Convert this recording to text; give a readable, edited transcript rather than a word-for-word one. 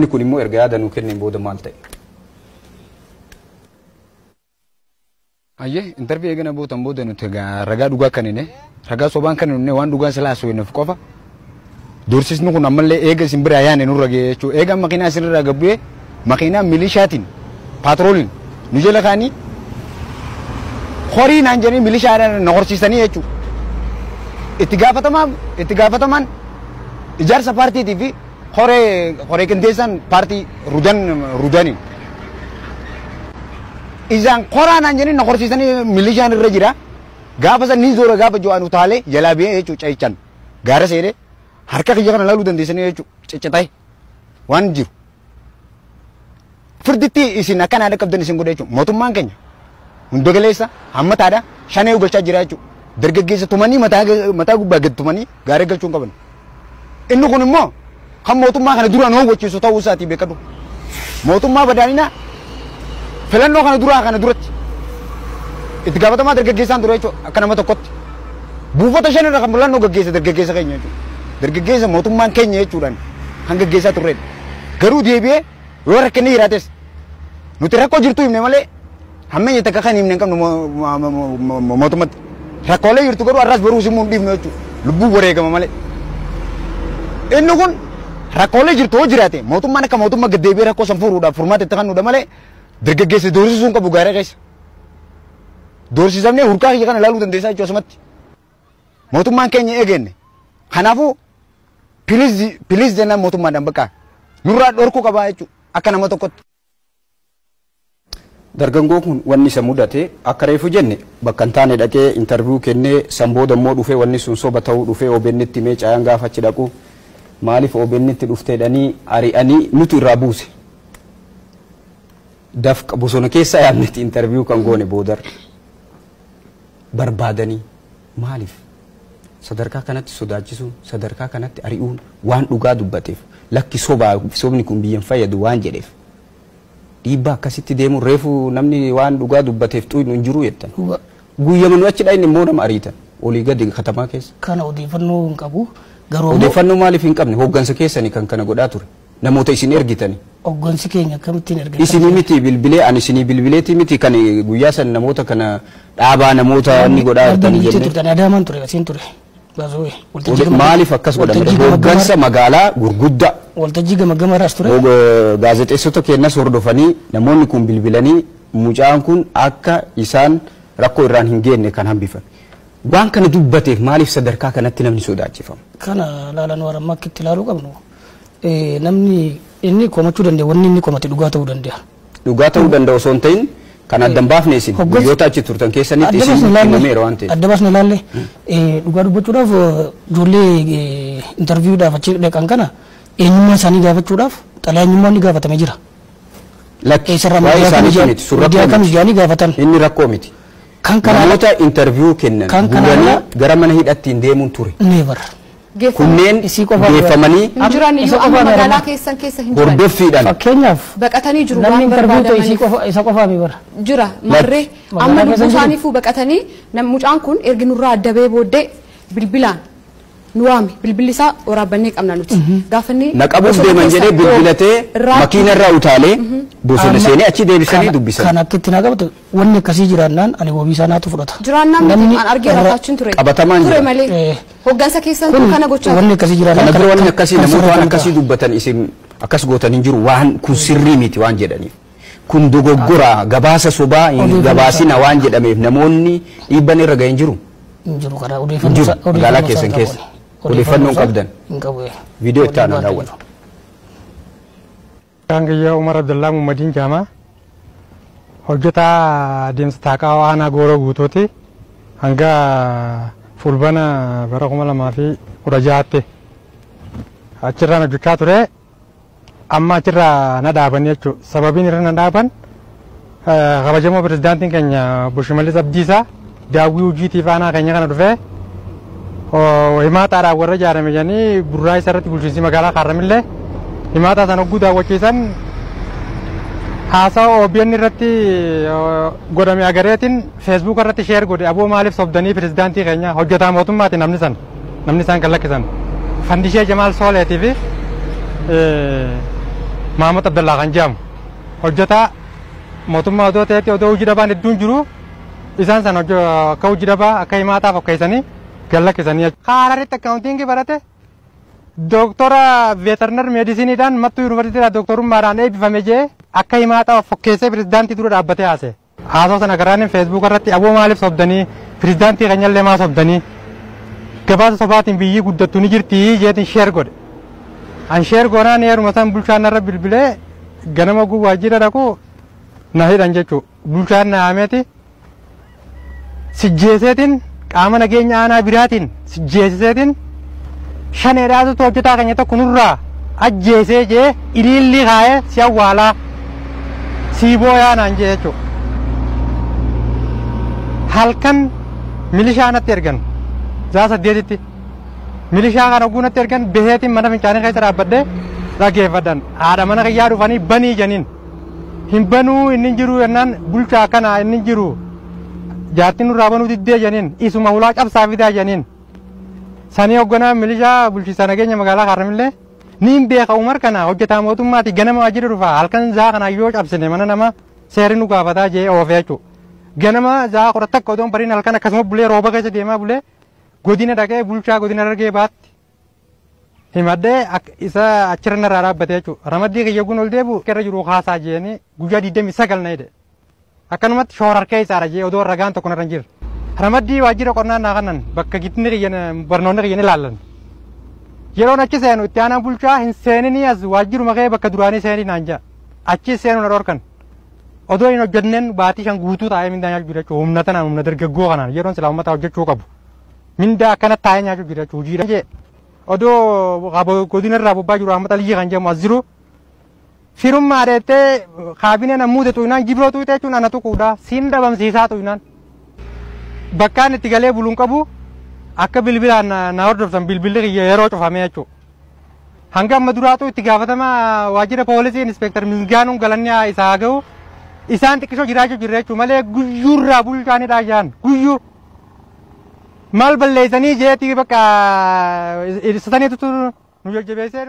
Kun immoo erga yaada nuu kenneen booda maal ta'e? Ayyee, interview eegana bootan booda nuti ragaa dhugaa kan inni ragaa sobaan kan inni waan dhugaa silaa haasofneef qofa doorsisni kun ammallee eega isin biraa yaane nurra ga'e jechuudha. Eega makiinaa isinirraa gabbu'ee makiinaa milishaatiin paatrooliin nu jala kaanii horii naan jedhanii milishaadhaan na horsiisanii jechuudha. Itti gaafatamaan ijaarsa paartiitii fi horee qindeessaan paartii Rudaniin. Isaan koraa naan jedhanii na horsiisanii milishaan irra jira. Gaafa san ni zoora gaafa jo'aan utaalee jalaa biyya jechuudha cayichaan. Gaara seenee harka kiyya kana laaluu dandeessanii jechuudha ciccitaa'e waan jiru. Firditti isin akkana haadha qabdan isin godha jechuudha. Mootummaan keenya hunda galeessa hammataadha shanee galchaa jira jechuudha. Dargaggeessa tumanii mataa gubbaa gad tumanii gaara galchuu hin qaban. Inni kun immoo kan mootummaa kana duraan hawwachiisu ta'uu isaatii beekadhu. Mootummaa badaaninaa filannoo kana duraa kana duratti itti gaafatamaa dargaggeessaan ture jechuudha akka nama tokkotti. Buufata shan irra kan filannoo gaggeessa dargaggeessa keenya jechuudha. Dargaggeessa mootummaan keenya jechuudhaan kan gaggeessaa turredha. Garuu deebi'ee yoo rakkinni jiraates nuti rakkoo jirtu himne malee hammeenya takka kan himne hin qabnu mootummatti. Rakkoolee jirtu garuu har'as baruu simuu hin dhiifnu jechuudha. Lubbuu wareegama malee. Inni kun rakkoolee jirtu yoo jiraate mootummaan akka mootummaa gad deebi'ee rakkoo san furuudhaaf furmaata itti kennuudha malee dargaggeessa doorsisuu hin qabu gaara keessa. Doorsisamnee hurkaa kiyya kana ilaaluu dandeessaa jechuudha asumatti. Mootummaan keenya eegenne. Kanaafuu piliis jennaan mootummaadhaan bakka nurraa dhorkuu qabaa jechuudha akka nama tokkotti. Dargaggoon kun wanni isa mudate akka reefu jenne bakka hin taane dhaqee interview kennee san booda immoo dhufee wanni sun soba ta'uu dhufee OBN itti mee caayaan gaafa achi dhaqu maaliif OBN itti dhufteedhanii ari'anii nutu irraa buuse. Dafqa bosona keessa yaadnetti interview kan goone boodar barbaadanii maaliif sadarkaa kanatti sodaachisuun sadarkaa kanatti ari'uun waan dhugaa dubbateef lakki sobaa sobni kun biyyan fayyadu waan jedheef dhiibbaa akkasitti deemuun reefu namni waan dhugaa dubbateef xuynu hin jiru jettan. Guyyama nu achi dhayne immoo nama ariitan olii gadi katamaa keessa. Kana odeeffannoo hin qabu. Garuu odeeffannoo maaliif hin qabne hooggansa keessanii kan kana godhaa ture namoota isin ergitanii. Hooggansi keenya akkamittiin ergatan? Isinii miti bilbilee ani isinii bilbileetii miti kan guyyaa san namoota kana dhaabaa namoota inni godhaa jirtanii jennee. Turtan Adaamaan ture asiin ture. Maaliif akkas godhame? Hooggansa magaalaa gurguddaa. Waltajjii gama gamarraas ture. Gaazexeessota keenyas hordofanii namoonni kun bilbilanii mucaan kun akka isaan rakkoo irraan hin geenye kan hambifan. Waan kana dubbateef maaliif sadarkaa kanatti namni sodaachifama? Kana ilaalan warra amma akka itti ilaaluu qabnu. Namni inni komachuu danda'a wanni inni komate dhugaa ta'uu danda'a. Dhugaa ta'uu danda'a osoo hin ta'in kan addan baafne isin guyyoota achi turtan keessanitti isin himameera waan ta'eef. Adda baasne ilaalle dhugaa dubbachuudhaaf ijoollee interviewudhaaf achi dhaqan kana eenyummaa isaanii gaafachuudhaaf xalayaa eenyummaa ni gaafatamee jira. Lakki waa'ee isaanii miti sun rakkoo miti. Gaafatan. Inni rakkoo miti. Kan kana namoota interview kennan guuranii gara mana hidhatti hin deemuun ture. Never. Kunneen geeffamanii jiran iyyuu amma magaalaa keessan keessa hin jiran. Hordoffiidhaan. Fakkeenyaaf baqatanii jiru namni waan interview ta'e barbaadamaniif. Isa qofaa mi bara. Jira marree amma lubbuu isaaniifuu baqatanii mucaan kun ergi nurraa adda ba'ee booddee bilbilaan nu waame bilbilli isaa waraabbannee qabna nuti. Gaafanni na qabuuf deeman jedhee bilbilatee makiina irraa utaalee bosona seenee achi deebisanii dubbisan. Kan akka itti na qabatu wanni akkasii jiraannaan ani wabii isaa naatu fudhata. Jiraannaan miti an argee rakkaachuun ture. Qabatamaan ture jira. malee hooggansa keessan kun kana gochaa wanni akkasii jiraannaan Kana dura wanni akkasii namoota waan akkasii dubbatan isin akkas gootan hin jiru waan kun sirrii miti waan jedhaniif. Kun dogoggora gabaasa sobaa hin gabaasina waan jedhameef namoonni dhiibban irra ga'e hin jiru. Hin jiru kana Hin jiru magaalaa keessan keessa. Odeeffannoo hin qabdan. Hin qabu. Viidiyoo itti aanu daawwadhu. Kaangiyyaa Umar Abdullaa Muhammadiin jedhama. Hojjetaa deemsa taaqaa aanaa gooroo guutuuti. Hanga fulbana bara 2016tti achirraan hojjechaa ture. Amma achirraa na dhaaban jechuudha. Sababiin irra na dhaaban kabajamoo pirezidaantiin keenya obbo Shimallis Abdiisaa daawwii hojiitiif aanaa keenya kana dhufee himaataadhaan warra ijaarame jedhanii gurraa isa irratti bulchiinsi magaalaa Kaarramillee himaataa sana hogguu daawwachiisan haasawa OBN irratti godhame agareetiin feesbuuk irratti sheer godhe aboo maaliif sobdanii pirezidaantii keenya hojjetaa mootummaati namni san namni isaan kan lakkisan Fandishee Jamaal Sooleetii fi Maamad Abdallaa kan jedhamu hojjetaa mootummaa odoo ta'etti odoo hojii dhabaan hedduun jiru isaan sana akka hojii dhabaa akka himaataa fakkeessanii gallakkisanii. Hararitti akkaawuntiingii barate dooktora veeterinar meedisiniidhaan Mattuu yuunivarsiitiidhaan dooktorummaadhaan eebbifame jee akka himaataa of fakkeessee pirezidaantii dura dhaabbatee haase. Haasoo sana garaan feesbuuk irratti aboo maaliif sobdanii pirezidaantii keenyallee maa sobdanii gabaasa sobaatiin biyyi guddattu ni jirti jeetiin sheer godhe. An sheer goonaan yeruma san bulchaan narra bilbilee ganama waajjira dhaqu na hidhan jechuudha. Bulchaan na haameeti sijjeeseetiin qaama nageenya aanaa biraatiin sijjeesiseetiin shaneedhaatu hojjetaa keenya tokko nurraa ajjeesee jee iliillii kaayee si awwaalaa sii booyaa naan jee jechuudha. Halkan milishaa natti ergan za'a 8tti milishaa kana oguu natti ergan beheetiin mana fincaanii keessa dhaabbadhee dhaggeeffadhan haadha mana kiyyaa dhufanii banii janiin hin banuu inni jiru jennaan bulchaa kana inni jiru jaartiin nurraa banuu diddee janiin isuma hulaa cabsaa fidaa janiin sanii hoogganaa milishaa bulchiinsa nageenya magaalaa Kaarramillee niin beeka Umar kana hojjetaa mootummaati ganama waajjira dhufa halkan za'a kana yoo cabsine mana nama seerri nu gaafataa jee oofee jechuudha. Ganama za'a 11 odoon bariin halkan akkasuma bulee rooba keessa deemaa bulee godina dhaqee bulchaa godina dargee baatti himadhee isa achirra narraa dhaabbate jechuudha. Ramaddii kiyya gun ol deebi'u irra jiru haasaa jeeni guyyaa 29 na hidhe. Akkanumatti shoorarkee isaadha jee odoo ragaan tokko narra hin jirre. Ramaddii waajjira qonnaa naa kanan bakka gitni kiyya barnoonni kiyya ni ilaallan. Yeroon achi seenu itti aanaan bulchaa hin seeninii as waajjiruma kee bakka duraanii seenii naan jedha. Achi seenu na dhorkan. Odoo hin hojjenneen baatii 5 guutuu taa'ee mindaa nyaachuu jira jechuudha. Humna tanaan humna dargaggoo kanaan yeroon silaa uummata hojjechuu qabu. Mindaa akkana taa'ee nyaachuu jira jechuudha. Hojiidha jee odoo godina irraa bobbaa jiru Ahmad Aliyyi kan jedhamu as jiru. Firummaa dheettee kaabineen ammuute xuyinaan gibiroo xuyite jechuun ana tuquudha. Siin dhabamsiisaa xuyinaan. Bakkaan itti galee buluun qabu akka bilbilaan na hordoftan bilbilli kiyya yeroo cufame jechuudha. Hanga amma duraatu itti gaafatama waajjira poolisii inspektar Misgaanuun galanni isaa gahu isaan xiqqishoo jiraachuu jirra jechuudha malee guyyuurraa bulchaanidha jaan guyyuu. Maal balleessanii jeetii bakka ibsataniitu nu jajjabeessee